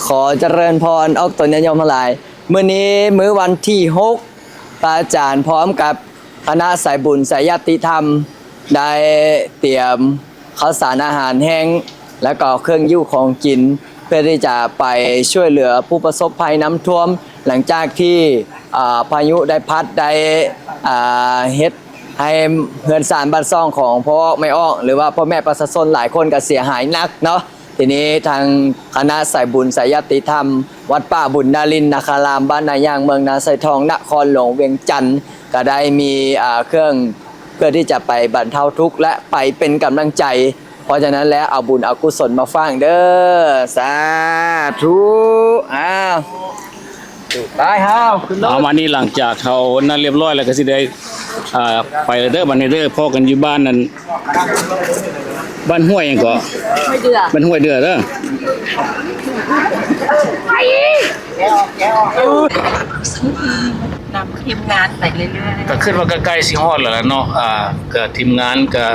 ຂໍຈະເລີນພອນອອກຕົນຍາດໂຍມທັງຫຼາຍ. ມື້ນີ້ມື້ວັນທີຫົກ ພະອາຈານພ້ອມກັບຄະນະສາຍບຸນສາຍຍາດຕິທຳ ໄດ້ຕຽມເຂົ້າສານອາຫານແຫ້ງ ແລະກໍເຄື່ອງຢູ່ຂອງກິນ ເພື່ອທີ່ຈະໄປຊ່ວຍເຫຼືອຜູ້ປະສົບໄພນ້ຳຖ້ວມ ຫຼັງຈາກທີ່ ອາ ພາຍຸໄດ້ພັດໄດ້ ອາ ເຮັດໃຫ້ເຮືອນຊານບ້ານຊ່ອງຂອງພໍ່ອອກແມ່ອອກ ຫຼືວ່າພໍ່ແມ່ປະຊາຊົນຫຼາຍຄົນກໍເສຍຫາຍໜັກເນາະ. ທີນີ້ທາງຄະນະສາຍບຸນສາຍຍາດຕິທຳ ວັດປ່າບຸນນາລິນນາຄາລາມ ບ້ານນາຍາງ ເມືອງນາຊາຍທອງ ນະຄອນຫຼວງວຽງຈັນ ກໍໄດ້ມີ ອາ ເຄື່ອງ ເພື່ອທີ່ຈະໄປບັນເທົາທຸກ ແລະ ໄປເປັນກຳລັງໃຈ. ເພາະສະນັ້ນແລ້ວ ເອົາບຸນເອົາກຸສົນມາຝາກເດີ. ສາທຸ. ອ້າວ ໄປເຮົາຂຶ້ນລົດ. ເອົາ ມານີ້ ຫຼັງຈາກເຮົານັ້ນລຽບຮ້ອຍແລ້ວ ກໍຊິໄດ້ ອ່າ ໄປແລ້ວເດີ ບັດນີ້ເດີ. ພໍ້ກັນຢູ່ບ້ານນັ້ນ ບ້ານຫ້ວຍຫຍັງເກາະ? ຫ້ວຍເດືອ. ບ້ານຫ້ວຍເດືອເດີ. ນຳທີມງານໄປເລື້ອຍໆ. ກໍຄິດວ່າໃກ້ໆຊິຮອດແລ້ວລະເນາະ. ອ່າ ກໍທີມງານກໍ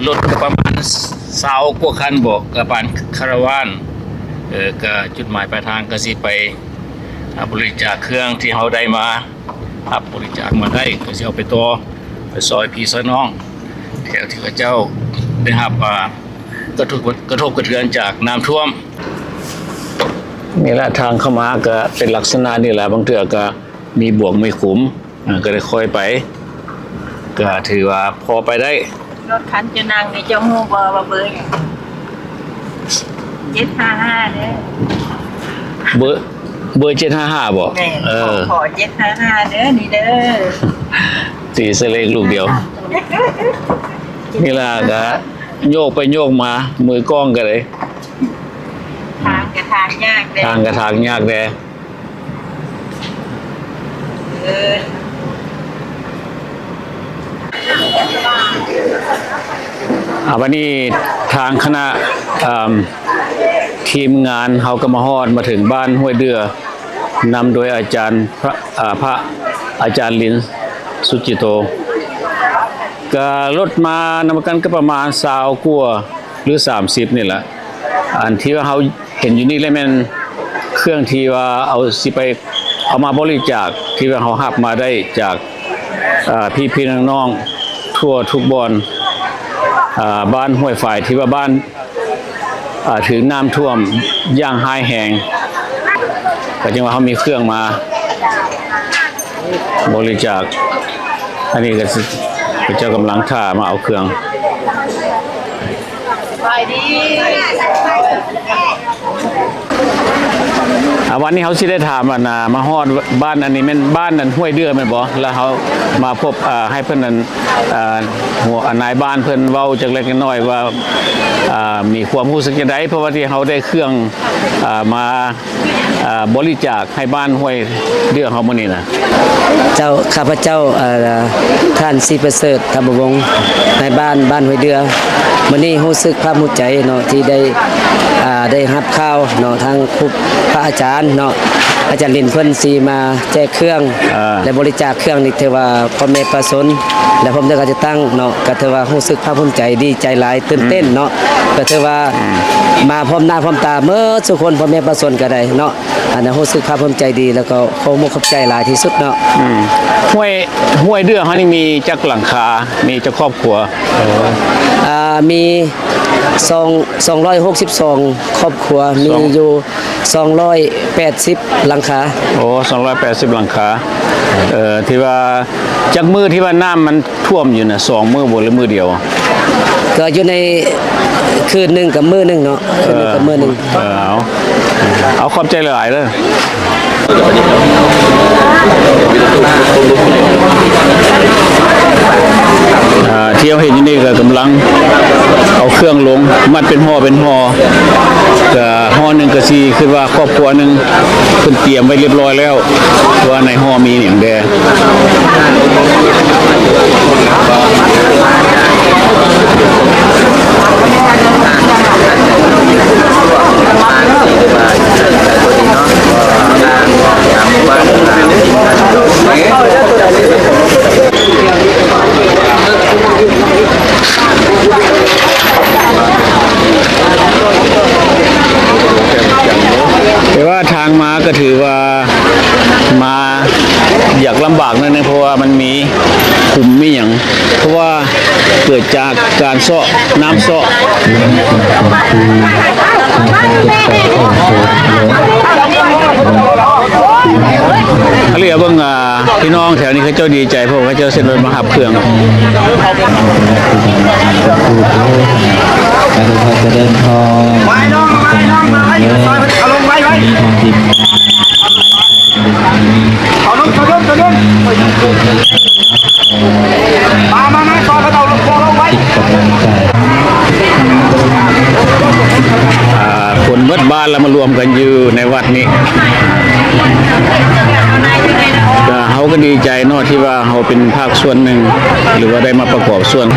ລົດກໍປະມານຊາວກວ່າຄັນບໍ ກໍປານຄາລາວານ. ເອີ ກໍຈຸດໝາຍປາຍທາງກໍຊິໄປ ອ່າ ບໍລິຈາກເຄື່ອງທີ່ເຮົາໄດ້ມາ ຮັບບໍລິຈາກມາໄດ້ ກໍຊິເອົາໄປຕໍ່ ໄປຊ່ອຍພີ່ຊ່ອຍນ້ອງ ແຖວທີ່ເຂົາເຈົ້າໄດ້ຮັບ ອ່າ ກະທົບ ກະທົບກະເທືອນຈາກນ້ຳຖ້ວມ. ນີ້ແຫຼະ ທາງເຂົ້າມາກໍເປັນລັກສະນະນີ້ແຫຼະ ບາງເທື່ອກໍມີບວກມີຂຸມ. ເອີ ກໍໄດ້ຄ່ອຍໄປ ກໍຖືວ່າພໍໄປໄດ້. ລົດຄັນເຈົ້ານັ່ງນີ້ ເຈົ້າຮູ້ບໍ່ວ່າເບີຫຍັງ? ເຈັດຫ້າຫ້າເດີ. ເບີ ເບີເຈັດຫ້າຫ້າບໍ? ແມ່ນ. ເອີ ຂໍເຈັດຫ້າຫ້າເດີ ນີ້ເດີ. ຕີໃສ່ເລກລູກດຽວ. ນີ້ລະ ກະໂຍກໄປໂຍກມາ ມືກ້ອງກໍໄດ້. ທາງກະທາງຍາກແດ່. ທາງກະທາງຍາກແດ່. ອ່າ ບັດນີ້ທາງຄະນະ ເອີ່ມ ທີມງານເຮົາກໍມາຮອດ ມາເຖິງບ້ານຫ້ວຍເດືອ ນຳໂດຍອາຈານ ພະ ອ່າ ພະອາຈານລິນ ສຸຈິໂຕ. ກະລົດມານຳກັນກໍປະມານຊາວກວ່າ ຫຼື ສາມສິບນີ້ແຫຼະ. ອັນທີ່ວ່າເຮົາເຫັນຢູ່ນີ້ແຫຼະ ແມ່ນເຄື່ອງທີ່ວ່າເອົາ ຊິໄປເອົາມາບໍລິຈາກ ທີ່ວ່າເຮົາຮັບມາໄດ້ຈາກ ເອີ່ ພີ່ໆນ້ອງໆທົ່ວທຸກບ່ອນ ເອີ່ ບ້ານຫ້ວຍຝາຍ ທີ່ວ່າບ້ານ ເອີ່ ຖືກນ້ຳຖ້ວມຢ່າງຮ້າຍແຮງ ກໍຈຶ່ງວ່າເຮົາມີເຄື່ອງມາບໍລິຈາກ. ອັນນີ້ກໍ ເຂົາເຈົ້າກຳລັງຖ້າມາເອົາເຄື່ອງ. ສະບາຍດີ. ອ່າ ວັນນີ້ເຮົາຊິໄດ້ຖາມ ອັນ ອ່າ ມາຮອດບ້ານ ອັນນີ້ແມ່ນບ້ານ ອັນ ຫ້ວຍເດືອແມ່ນບໍ່? ແລ້ວເຮົາມາພົບ ອ່າ ໃຫ້ເພິ່ນ ອັນ ອ່າ ຫົວ ອັນ ນາຍບ້ານເພິ່ນເວົ້າຈັກເລັກຈັກນ້ອຍວ່າ ອ່າ ມີຄວາມຮູ້ສຶກຈັ່ງໃດ ເພາະວ່າທີ່ເຮົາໄດ້ເຄື່ອງ ອ່າ ມາ ອ່າ ບໍລິຈາກໃຫ້ບ້ານຫ້ວຍເດືອເຮົາມື້ນີ້ນະ? ເຈົ້າ ຂ້າພະເຈົ້າ ເອີ່ ທ່ານ ສີປະເສີດ ທຳມະວົງ ນາຍບ້ານບ້ານຫ້ວຍເດືອ ມື້ນີ້ຮູ້ສຶກພາກພູມໃຈເນາະ ທີ່ໄດ້ ອ່າ ໄດ້ຮັບຂ່າວເນາະ ທາງຄູ ພະອາຈານເນາະ ອາຈານລິນເພິ່ນຊິມາແຈກເຄື່ອງ ອ່າ ແລະ ບໍລິຈາກເຄື່ອງນີ້ ຖືວ່າພໍ່ແມ່ປະຊາຊົນ ແລະ ພ້ອມດ້ວຍການຈັດຕັ້ງເນາະ ກໍຖືວ່າຮູ້ສຶກພາກພູມໃຈ ດີໃຈຫຼາຍ ຕື່ນເຕັ້ນເນາະ ອືມ ກໍຖືວ່າ ອືມ ມາພ້ອມໜ້າພ້ອມຕາໝົດທຸກຄົນ ພໍ່ແມ່ປະຊາຊົນກໍໄດ້ເນາະ. ອັນນັ້ນຮູ້ສຶກພາກພູມໃຈດີ ແລ້ວກໍຂໍຂອບໃຈຫຼາຍທີ່ສຸດເນາະ. ອືມ ຫ້ວຍ ຫ້ວຍເດືອເຮົານີ້ມີຈັກຫຼັງຄາ ມີຈັກຄອບຄົວ? ອ່າ ມີສອງ ສອງຮ້ອຍຫົກສິບສອງຄອບຄົວ ມີຢູ່ສອງຮ້ອຍແປດສິບຫຼັງຄາ. ໂອ້ ສອງຮ້ອຍແປດສິບຫຼັງຄາ. ເອີ ທີ່ວ່າຈັກມື້ທີ່ວ່ານ້ຳມັນ ຖ້ວມຢູ່ນະ ສອງມື້ບໍ່ ຫຼື ມື້ດຽວ? ກໍຢູ່ໃນຄືນໜຶ່ງກັບມື້ໜຶ່ງເນາະ ຄືນໜຶ່ງກັບມື້ໜຶ່ງ. ເອີ ເອີ ເອົາ ເອົາ ຂອບໃຈຫຼາຍໆເດີ. ອ່າ ທີ່ເຮົາເຫັນຢູ່ນີ້ກໍກຳລັງເອົາເຄື່ອງລົງ ມັດເປັນຫໍ່ເປັນຫໍ່ ກໍຫໍ່ໜຶ່ງກໍຊິ ຄືວ່າຄອບຄົວໜຶ່ງ ເພິ່ນຕຽມໄວ້ລຽບຮ້ອຍແລ້ວ ວ່າໃນຫໍ່ມີຫຍັງແດ່. ທາງມາກໍຖືວ່າມາຢາກລຳບາກໜ້ອຍໜຶ່ງ ເພາະວ່າມັນມີຂຸມມີຫຍັງ ເພາະວ່າເກີດຈາກການເຊາະ ນ້ຳເຊາະ. ອັນນີ້ເບິ່ງ ອ່າ ພີ່ນ້ອງແຖວນີ້ເຂົາເຈົ້າດີໃຈ ເພາະວ່າເຂົາເຈົ້າເຊັນລົດມາຮັບເຄື່ອງ. ສາທຸ ຂໍຈະເລີນພອນ ໄວ້ນ້ອງ ໄວ້ນ້ອງ ໄວ້ ເອົາລົງໄວ້ ໄວ້ ເອົາລົງ ເອົາລົງ ເອົາລົງ ມາ ມາ ມາ ຊ່ອຍເຂົາເອົາລົງ ເອົາລົງໄວ້. ອ່າ ຄົນເບິດບ້ານລະມາລວມກັນຢູ່ໃນວັດນີ້ ກະເຮົາກໍດີໃຈເນາະ ທີ່ວ່າເຮົາເປັນພາກສ່ວນໜຶ່ງ ຫຼືວ່າໄດ້ມາປະກອບສ່ວນ.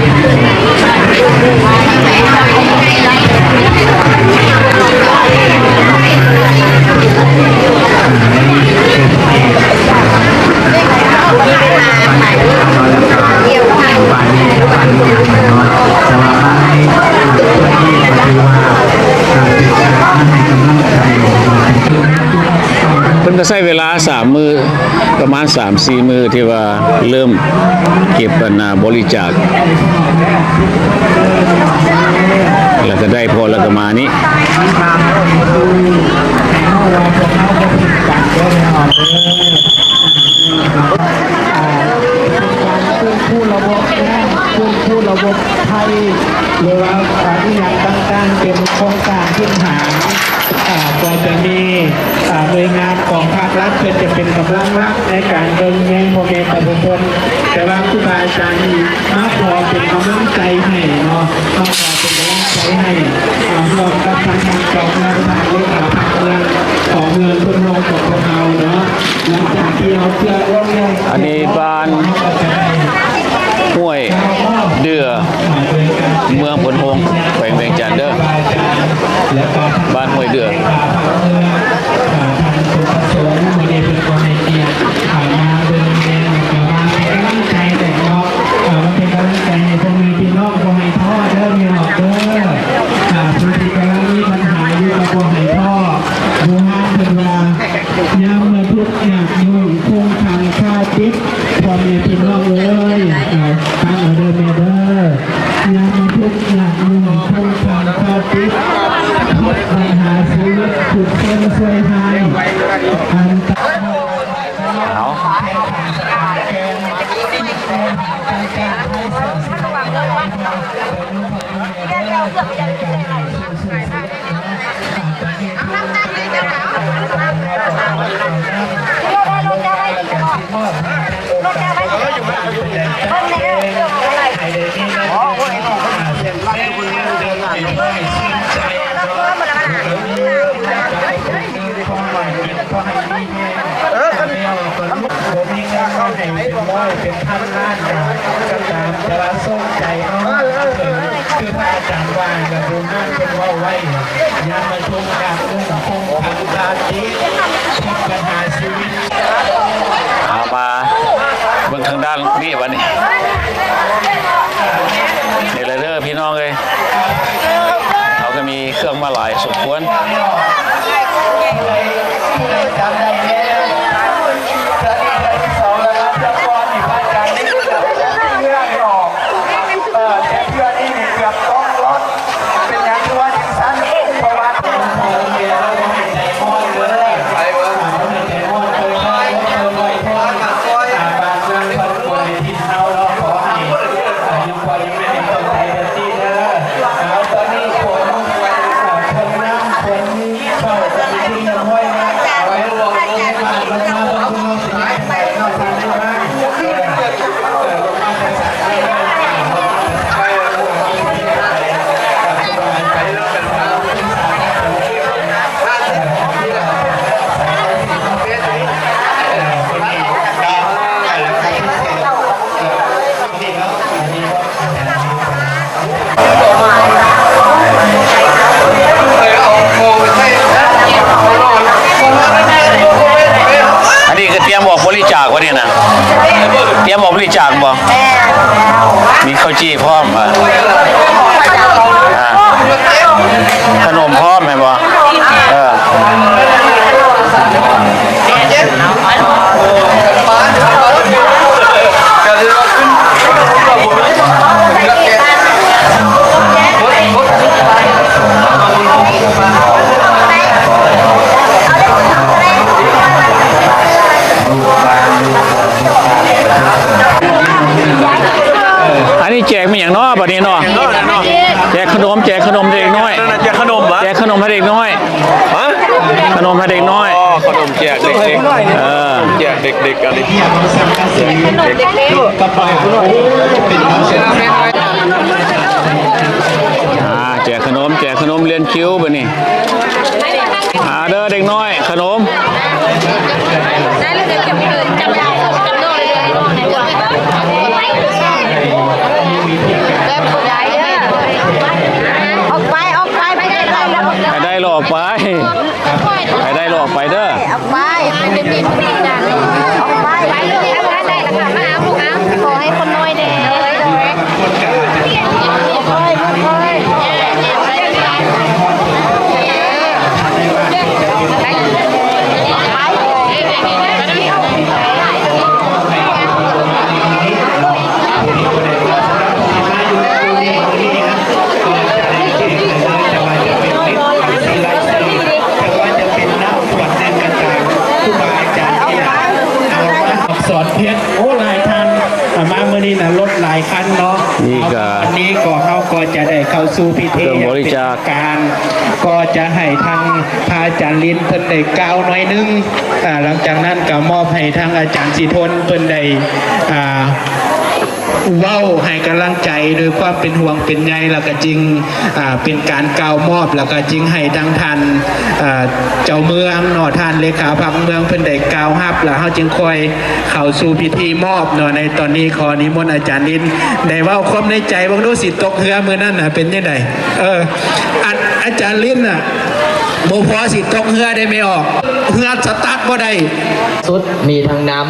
ເພິ່ນກໍໃຊ້ເວລາສາມມື້ ປະມານສາມສີ່ມື້ ທີ່ວ່າເລີ່ມເກັບອັນນ່າບໍລິຈາກ ແລ້ວກໍໄດ້ພໍ ແລ້ວກໍມານີ້. ອ່າ ເປັນການຟື້ນຟູລະບົບນ້ຳ ຟື້ນຟູລະບົບໄຟ ຫຼືວ່າ ອ່າ ອີ່ຫຍັງຕ່າງໆ ເປັນໂຄງການພື້ນຖານ ອ່າ ກໍຈະມີ ອ່າ ໜ່ວຍງານຂອງພາກລັດ ເພິ່ນຈະເປັນກຳລັງຫຼັກໃນການເບິ່ງແຍງພໍ່ແມ່ປະຊາຊົນ ແຕ່ວ່າຄູບາອາຈານນີ້ມາຂໍເປັນກຳລັງໃຈໃຫ້ເນາະ ມາຂໍເປັນກຳລັງໃຈໃຫ້ ອ່າ ຮ່ວມກັບທາງເຈົ້າເມືອງ ທາງເລຂາພັກເມືອງ ຂອງເມືອງໂພນໂຮງຂອງພວກເຮົາເນາະ. ຫຼັງຈາກທີ່ເຮົາເຊື່ອລວມແລ້ວ ອັນນີ້ບ້ານຫ້ວຍເດື່ອ ເມືອງໂພນໂຮງ ແຂວງວຽງຈັນເດີ ບ້ານຫ້ວຍເດື່ອ. ທ່ານສຸພະສົງ ມື້ນີ້ເພິ່ນກໍໃຫ້ກຽດ ອ່າ ມາເບິ່ງແຍງ ແລ້ວກໍມາເປັນກຳລັງໃຈແຫຼະເນາະ ອ່າ ມາເປັນກຳລັງໃຈໃຫ້ພໍ່ແມ່ພີ່ນ້ອງ ບໍ່ໃຫ້ທໍ້ເດີ ແມ່ນບໍ່ເດີ ອ່າ ຜູ້ທີ່ກຳລັງມີບັນຫາຢູ່ກໍບໍ່ໃຫ້ທໍ້. ບູຮານເພິ່ນວ່າ ຍາມເມື່ອທຸກຍາກຫຍຸ້ງ ຄົງຄັນຄາຕິດ ພໍ່ແມ່ພີ່ນ້ອງເອີຍ ເອົາ ຟັງເອົາເດີແມ່ເດີ ຍາມເມື່ອທຸກຍາກຫຍຸ້ງ ຄົງຄັນຄາຕິດ ທຸກບັນຫາຊີວິດ ທຸກເສັ້ນຊ່ວຍຮ້າຍ ອັນຕະ ເອົາ ເອີ ຄັນ ບໍ່ມີເງິນກໍໃຫ້ເປັນຮ້ອຍເປັນພັນລ້ານກໍຕາມ ແຕ່ວ່າສົມໃຈເຮົາ ຄືພະອາຈານວ່າ ແລະ ບູຮານເພິ່ນເວົ້າໄວ້ ຍາມມາທຸກຍາກໜຸ່ງຄົງຄັນລາຕີ ທຸກບັນຫາຊີວິດ. ເອົາ ມາເບິ່ງທາງດ້ານນີ້ບັດນີ້ ນີ້ແຫຼະເດີພີ່ນ້ອງເອີຍ. ເຮົາກໍມີເຄື່ອງມາຫຼາຍສົມຄວນ. ອັນນີ້ຄືຕຽມອອກບໍລິຈາກວະນີ້ນະ? ຕຽມອອກບໍລິຈາກບໍ່? ມີເຂົ້າຈີ່ພ້ອມ ອ່າ ຂະໜົມພ້ອມແມ່ນບໍ່? ເອີ. ນົມໃຫ້ເດັກນ້ອຍ ອໍ ຂະໜົມແຈກເດັກໆ ເອີ ແຈກເດັກໆ ອັນນີ້ ອ່າ ແຈກຂະໜົມ ແຈກຂະໜົມ ລຽນຄິວບາດນີ້ ອ່າ ເດີເດັກນ້ອຍ ຂະໜົມ ອອກໄປ ອອກໄປ ໄປໄດ້ແລ້ວ ອອກໄປ ໃຫ້ໄດ້ລູກ ອອກໄປເດີ ອອກໄປ ອອກໄປ ຂໍໃຫ້ຄົນນ້ອຍແດ່ ອັກສອນເພັດ ໂອ້ ຫຼາຍທ່ານ ອ່າ ມາມື້ນີ້ນະ ລົດຫຼາຍຄັນເນາະ ນີ້ກະ ອັນນີ້ກໍ ເຮົາກໍຈະໄດ້ເຂົ້າສູ່ພິທີ ເຄື່ອງບໍລິຈາກ ເປັນທາງການ ກໍຈະໃຫ້ທາງພະອາຈານລິນເພິ່ນໄດ້ກ່າວໜ້ອຍໜຶ່ງ ອ່າ ຫຼັງຈາກນັ້ນກໍມອບໃຫ້ທາງອາຈານສີທົນເພິ່ນໄດ້ ອ່າ ເວົ້າໃຫ້ກຳລັງໃຈໂດຍຄວາມເປັນຫ່ວງເປັນໃຍ ແລ້ວກໍຈຶ່ງ ອ່າ ເປັນການກ່າວມອບ ແລ້ວກໍຈຶ່ງໃຫ້ທາງທ່ານ ອ່າ ເຈົ້າເມືອງເນາະ ທ່ານເລຂາພັກເມືອງເພິ່ນໄດ້ກ່າວຮັບ ແລ້ວເຮົາຈຶ່ງຄ່ອຍເຂົ້າສູ່ພິທີມອບເນາະ. ໃນຕອນນີ້ຂໍນິມົນອາຈານລິນໄດ້ເວົ້າຄວາມໃນໃຈເບິ່ງດູ ຊິຕົກເຮືອມື້ນັ້ນນະເປັນຈັ່ງໃດ? ເອີ ອາ ອາຈານລິນນະ ບໍ່ພໍຊິຕົກເຮືອໄດ້ແມ່ອອກ ເຮືອສະຕາດບໍ່ໄດ້ ສຸດ ມີທັງນ້ຳ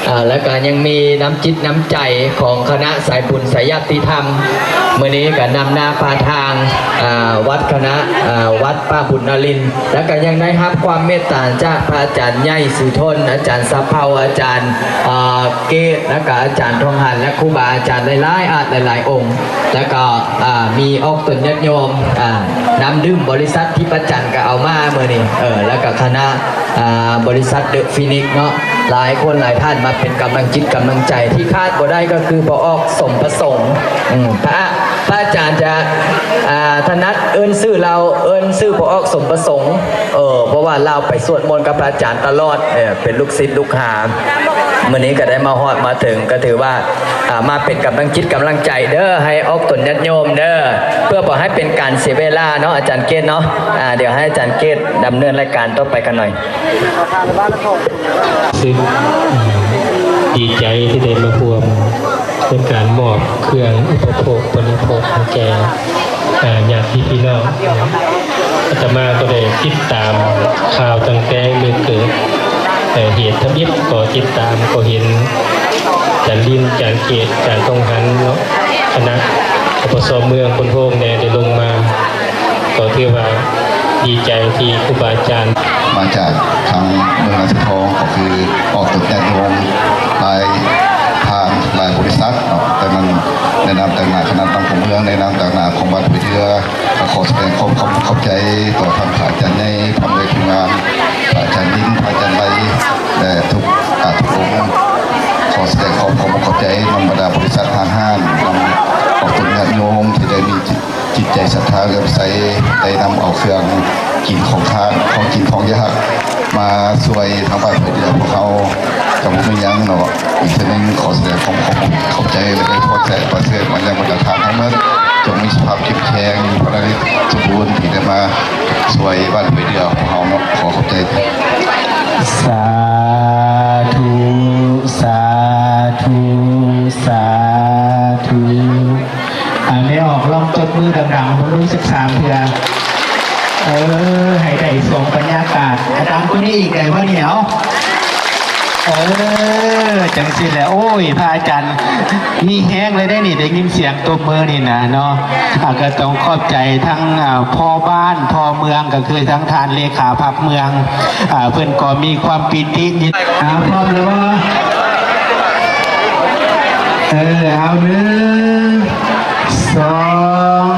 ເອີ ແລ້ວກະຍັງມີນ້ຳຈິດນ້ຳໃຈຂອງຄະນະສາຍບຸນສາຍຍາດຕິທຳ ມື້ນີ້ກະນຳໜ້າພາທາງ ອ່າ ວັດຄະນະ ອ່າ ວັດປ່າບຸນນະລິນ ແລ້ວກະຍັງໄດ້ຮັບຄວາມເມດຕາຈາກພະອາຈານໃຫຍ່ສີທົນ ອາຈານສະເພົາ ອາຈານ ເອີ ເກດ ແລ້ວກະອາຈານທອງຫັນ ແລະ ຄູບາອາຈານຫຼາຍໆ ອາດຫຼາຍໆອົງ ແລ້ວກໍ ອ່າ ມີອອກຕົນຍາດໂຍມ ອ່າ ນ້ຳດື່ມບໍລິສັດທິພະຈັນກໍເອົາມາມື້ນີ້ ເອີ ແລ້ວກໍຄະນະ ອ່າ ບໍລິສັດເດີຟີນິກເນາະ ຫຼາຍຄົນຫຼາຍທ່ານມາເປັນກຳລັງຈິດກຳລັງໃຈ ທີ່ຂາດບໍ່ໄດ້ກໍຄືພໍ່ອອກສົມປະສົງ ອືມ ພະ ພະອາຈານຈະ ອ່າ ຖະໜັດເອີ້ນຊື່ລາວ ເອີ້ນຊື່ພໍ່ອອກສົມປະສົງ ເອີ ເພາະວ່າລາວໄປສວດມົນກັບພະອາຈານຕະຫຼອດ ເອີ ເປັນລູກສິດລູກຫາ ມື້ນີ້ກໍໄດ້ມາຮອດມາເຖິງ ກໍຖືວ່າ ອ່າ ມາເປັນກຳລັງຈິດກຳລັງໃຈເດີ ໃຫ້ອອກຕົນຍາດໂຍມເດີ ເພື່ອບໍ່ໃຫ້ເປັນການເສຍເວລາເນາະ ອາຈານເກດເນາະ ອ່າ ດຽວໃຫ້ອາຈານເກດດຳເນີນລາຍການຕໍ່ໄປກັນໜ້ອຍ. ຮູ້ສຶກດີໃຈທີ່ໄດ້ມາຮ່ວມໃນການມອບເຄື່ອງອຸປະໂພກບໍລິໂພກໃຫ້ແກ່ ອ່າ ຍາດຕິພີ່ນ້ອງ. ອາດຕະມາກໍໄດ້ຕິດຕາມຂ່າວຕັ້ງແຕ່ມື້ເກີດ ເຫດທຳອິດກໍຕິດຕາມ ກໍເຫັນຈານລິນ ຈານເກດ ຈານທອງຫັນເນາະ ຄະນະ ປກສ ເມືອງໂພນໂຮງແດ່ ໄດ້ລົງມາ ກໍຖືວ່າດີໃຈທີ່ຄູບາອາຈານ ມາຈາກທາງເມືອງລາຊະທອງ ກໍຄືອອກຕົນຍາດໂຍມຫຼາຍທ່ານ ຫຼາຍບໍລິສັດເນາະ ແຕ່ມັນໃນນາມຕາງໜ້າຄະນະນຳຂອງເມືອງ ໃນນາມຕາງໜ້າຂອງບ້ານຫ້ວຍເດື່ອ ກໍຂໍສະແດງຄວາມຂອບ ຂອບໃຈຕໍ່ທ່ານພະອາຈານໃຫຍ່ ພ້ອມດ້ວຍທີມງານ ພະອາຈານລິນ ພະອາຈານໄລ ແລະ ທຸກ ອາ ທຸກອົງ ຂໍສະແດງຄວາມຂອບອົກຂອບໃຈນຳບັນດາບໍລິສັດຫ້າງຮ້ານ ນຳອອກຕົນຍາດໂຍມທີ່ໄດ້ມີຈິດ ຈິດໃຈສັດທາເຫຼື້ອມໃສ ໄດ້ນຳເອົາເຄື່ອງກິນຂອງທານ ຂອງກິນຂອງຢາກ ມາຊ່ວຍທາງບ້ານຫ້ວຍເດື່ອພວກເຮົາ ກໍບໍ່ມີຫຍັງເນາະ. ອີກເທື່ອໜຶ່ງ ຂໍສະແດງຄວາມຂອບ ຂອບໃຈ ແລະ ອວຍພອນໃຫ້ປະເສີດມາຍັງບັນດາທ່ານທັງໝົດ ຈົ່ງມີສຸຂະພາບເຂັ້ມແຂງ ພະລານາໄມສົມບູນ ທີ່ໄດ້ມາຊ່ວຍບ້ານຫ້ວຍເດື່ອຂອງເຮົາເນາະ. ຂໍຂອບໃຈ. ສາທຸ ສາທຸ ສາທຸ. ອ່າ ແມ່ອອກ ລອງຕົບມືດັງໆ ເບິ່ງດູ ສິບສາມເທື່ອ. ເອີ ໃຫ້ໄດ້ຊ່ວງບັນຍາກາດ ອາ ຕາມກວ່ານີ້ອີກໄດ້ບໍ່ນີ້? ເອົາ ເອີ ຈັ່ງຊີ້ແຫຼະ. ໂອ້ຍ ພະອາຈານມີແຮງເລີຍເດ້ນີ້ ໄດ້ຍິນສຽງຕົບມືນີ້ນະເນາະ. ອ່າ ກໍຕ້ອງຂອບໃຈທັງ ອ່າ ພໍ່ບ້ານ ພໍ່ເມືອງ ກໍຄືທັງທ່ານເລຂາພັກເມືອງ ອ່າ ເພິ່ນກໍມີຄວາມປີຕິຍິນ ອ່າ ພ້ອມແລ້ວບໍ່? ເອີ ເອົາ ໜຶ່ງ ສອງ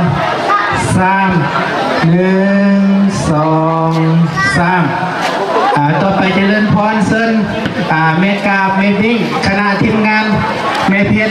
ສາມ ໜຶ່ງ ສອງ ສາມ. ອ່າ ຕໍ່ໄປຈະເລີນພອນເຊີນ ອ່າ ແມ່ກາບ ແມ່ບິ້ງ ຄະນະທີມງານ ແມ່ເພັດ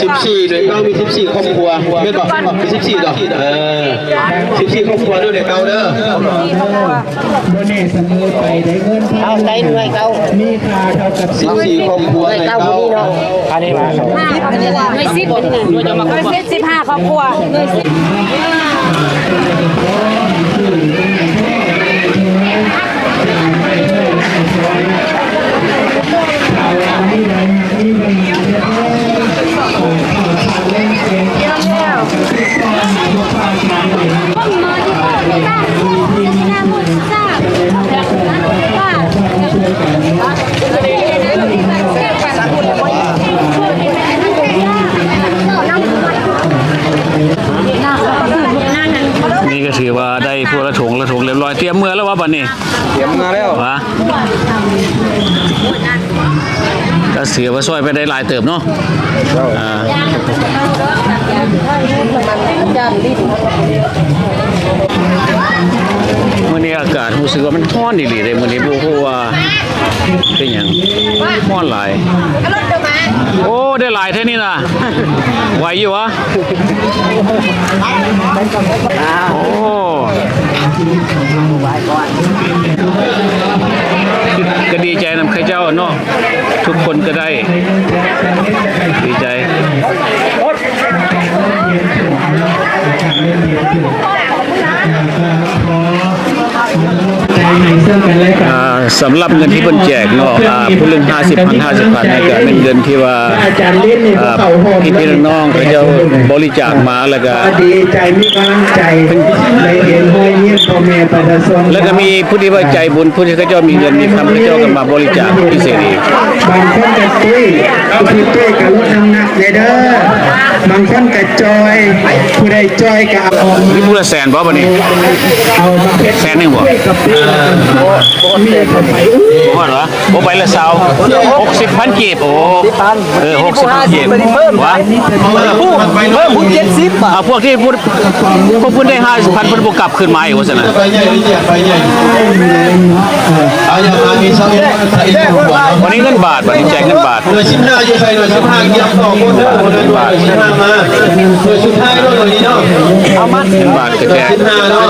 ສິບສີ່ ໜ່ວຍເກົ້າມີສິບສີ່ຄອບຄົວ ແມ່ນບໍ່? ມີສິບສີ່ດອກ ເອີ ສິບສີ່ຄອບຄົວເດີ ໜ່ວຍເກົ້າເດີ. ບໍ່ແນ່ສະເໝີໄປໄດ້ເງິນ ເອົາໃສ່ໜ່ວຍເກົ້າ ມີຄ່າເທົ່າກັບສິບສີ່ຄອບຄົວ ໜ່ວຍເກົ້າ ໜ່ວຍເກົ້າ ຜູ້ນີ້ເນາະ ອັນນີ້ວ່າ ໜ່ວຍສິບ ໜ່ວຍສິບ ສິບຫ້າຄອບຄົວ ໜ່ວຍສິບ ນີ້ກໍຖືວ່າໄດ້ພວກລະຖົງລະຖົງລຽບຮ້ອຍ ຕຽມເມືອແລ້ວວ່າບັດນີ້? ຕຽມເມືອແລ້ວ ຫວາ ກະເສືອວ່າຊ່ອຍໄປໄດ້ຫຼາຍເຕີບເນາະ. ເຈົ້າ ອ່າ ມື້ນີ້ອາກາດຮູ້ສຶກວ່າມັນຮ້ອນອີ່ຫຼີເດ້ ມື້ນີ້ບໍ່ຮູ້ວ່າເປັນຫຍັງ ຮ້ອນຫຼາຍ. ໂອ້ ໄດ້ຫຼາຍແທ້ນີ້ນະ ໄຫວຢູ່ຫວາ? ໂອ້ ກະດີໃຈນຳເຂົາເຈົ້າເນາະ ທຸກຄົນກະໄດ້ ດີໃຈ. ອ່າ ສຳລັບເງິນທີ່ເພິ່ນແຈກເນາະ ອ່າ ຜູ້ລະຫ້າສິບພັນ ຫ້າສິບພັນ ນີ້ກະແມ່ນເງິນທີ່ວ່າ ອ່າ ພີ່ໆນ້ອງໆເຂົາເຈົ້າບໍລິຈາກມາ ແລ້ວກະ ກະດີໃຈ ມີກຳລັງໃຈ ໄດ້ເຫັນຮອຍຍິ້ມພໍ່ແມ່ປະຊາຊົນ ແລ້ວກະມີຜູ້ທີ່ວ່າໃຈບຸນ ຜູ້ທີ່ເຂົາເຈົ້າມີເງິນມີຄຳ ເຂົາເຈົ້າກະມາບໍລິຈາກພິເສດອີກ. ບາງຄົນກະຕຸ້ຍ ຜູ້ທີ່ຕຸ້ຍກະລົດນ້ຳໜັກແດ່ເດີ ບາງຄົນກະຈ່ອຍ ຜູ້ໃດຈ່ອຍກະເອົາອອກ ມີຜູ້ລະແສນບໍ່ບັດນີ້? ເອົາມາເຮັດ ແສນໜຶ່ງບໍ່? ບໍ່ຮອດຫວາ? ບໍ່ ໃບລະຊາວ ຫົກສິບພັນກີບ ໂອ້ ເອີ ຫົກສິບພັນກີບ ຫວາ? ເພີ່ມ ເພີ່ມເຈັດສິບບາດ ພວກທີ່ ພວກເພິ່ນໄດ້ຫ້າສິບພັນ ເພິ່ນບໍ່ກັບຄືນມາອີກວ່າຊັ້ນນະ. ອັນນີ້ເງິນບາດ ບັດນີ້ແຈກເງິນບາດ. ໜ່ວຍສິບຫ້າຢູ່ໃສ? ໜ່ວຍສິບຫ້າກຽມຕໍ່ຄົນເດີ ໜ່ວຍສິບຫ້າມາ ໜ່ວຍສຸດທ້າຍເນາະ ໜ່ວຍນີ້ເນາະ ເອົາມາ ເງິນບາດກະແຈກ ໜ່ວຍສິບຫ້າເນາະ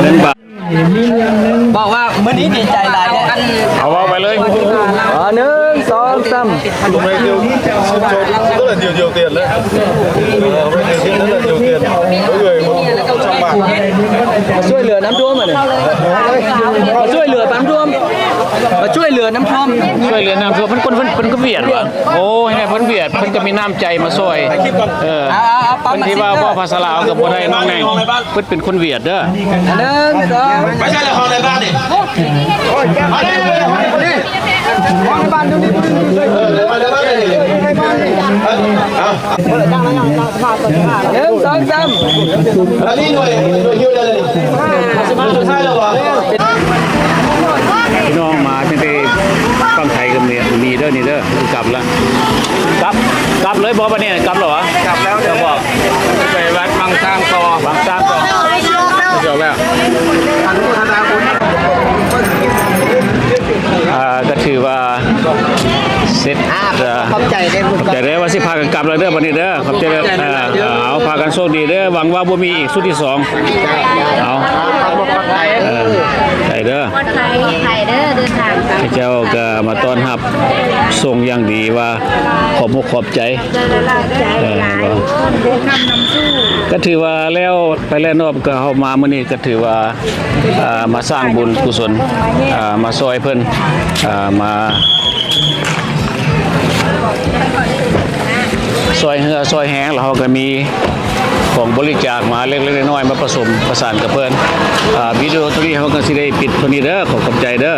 ເງິນບາດ ບອກວ່າມື້ນີ້ດີໃຈຫຼາຍເດ້. ເອົາ ເວົ້າໄປເລີຍ ເອົາ ໜຶ່ງ ສອງ ສາມ ຊ່ວຍເຫຼືອນ້ຳຖ້ວມ ມາເດີ ມາຊ່ວຍເຫຼືອນ້ຳຖ້ວມ. ເອີ ຊ່ວຍເຫຼືອນ້ຳຖ້ວມ ຊ່ວຍເຫຼືອນ້ຳຖ້ວມ ເພິ່ນຄົນ ເພິ່ນ ເພິ່ນກໍຫວຽດຫວາ? ໂອ້ຍ ເພິ່ນຫວຽດ ເພິ່ນກໍມີນ້ຳໃຈມາຊ່ວຍ ເອີ ເພິ່ນທີ່ວ່າເວົ້າພາສາລາວກໍບໍ່ໄດ້ນ້ອງແນງ ເພິ່ນເປັນຄົນຫວຽດເດີ ໜຶ່ງ ສອງ ໄປໃສລະ ຂອງໃນບ້ານນີ້ ມາເດ້ ມາເດ້ ມາເດ້ ມາເດ້ ມາເດ້ ເອີ ມາເດ້ ມາເດ້ ເອົາ ໜຶ່ງ ສອງ ສາມ ອັນນີ້ໜ່ວຍ ໜ່ວຍຫິ້ວໄດ້ເລີຍນີ້ ພີ່ນ້ອງມາຕັ້ງແຕ່ຝັ່ງໄທກໍມີ ມີເດີນີ້ເດີ ກັບລະ ກັບ ກັບເລີຍບໍ່ບັດນີ້ ກັບແລ້ວຫວາ? ກັບແລ້ວເດີ ໄປວັດວັງຊ້າງຕໍ່ ວັງຊ້າງຕໍ່ ຈົບແລ້ວ ອາ ກໍຖືວ່າ ເສັດ ອ່າ ຂອບໃຈເດີ ຂອບໃຈເດີ ວ່າຊິພາກັນກັບແລ້ວເດີ ບັດນີ້ເດີ ຂອບໃຈເດີ ເອີ ເອົາ ພາກັນໂຊກດີເດີ ຫວັງວ່າບໍ່ມີອີກຊຸດທີສອງ ເອົາ ຂອບໃຈເດີ ປອດໄພເດີ ເດີນທາງ ເຈົ້າກໍມາຕ້ອນຮັບສົ່ງຢ່າງດີ ວ່າຂອບອົກຂອບໃຈ ເອີ ກໍຖືວ່າແລ້ວ ໄປແລ້ວເນາະ ກໍເຮົາມາມື້ນີ້ກໍຖືວ່າ ອ່າ ມາສ້າງບຸນກຸສົນ ອ່າ ມາຊ່ອຍເພິ່ນ ອ່າ ມາຊ່ອຍເຮືອຊ່ອຍແຮງ ແລ້ວເຮົາກໍມີຂອງບໍລິຈາກມາເລັກໆນ້ອຍໆ ມາປະສົມປະສານກັບເພິ່ນ ອ່າ ວິດີໂອໂຕນີ້ເຮົາກໍຊິໄດ້ປິດເທົ່ານີ້ເດີ ຂໍຂອບໃຈເດີ.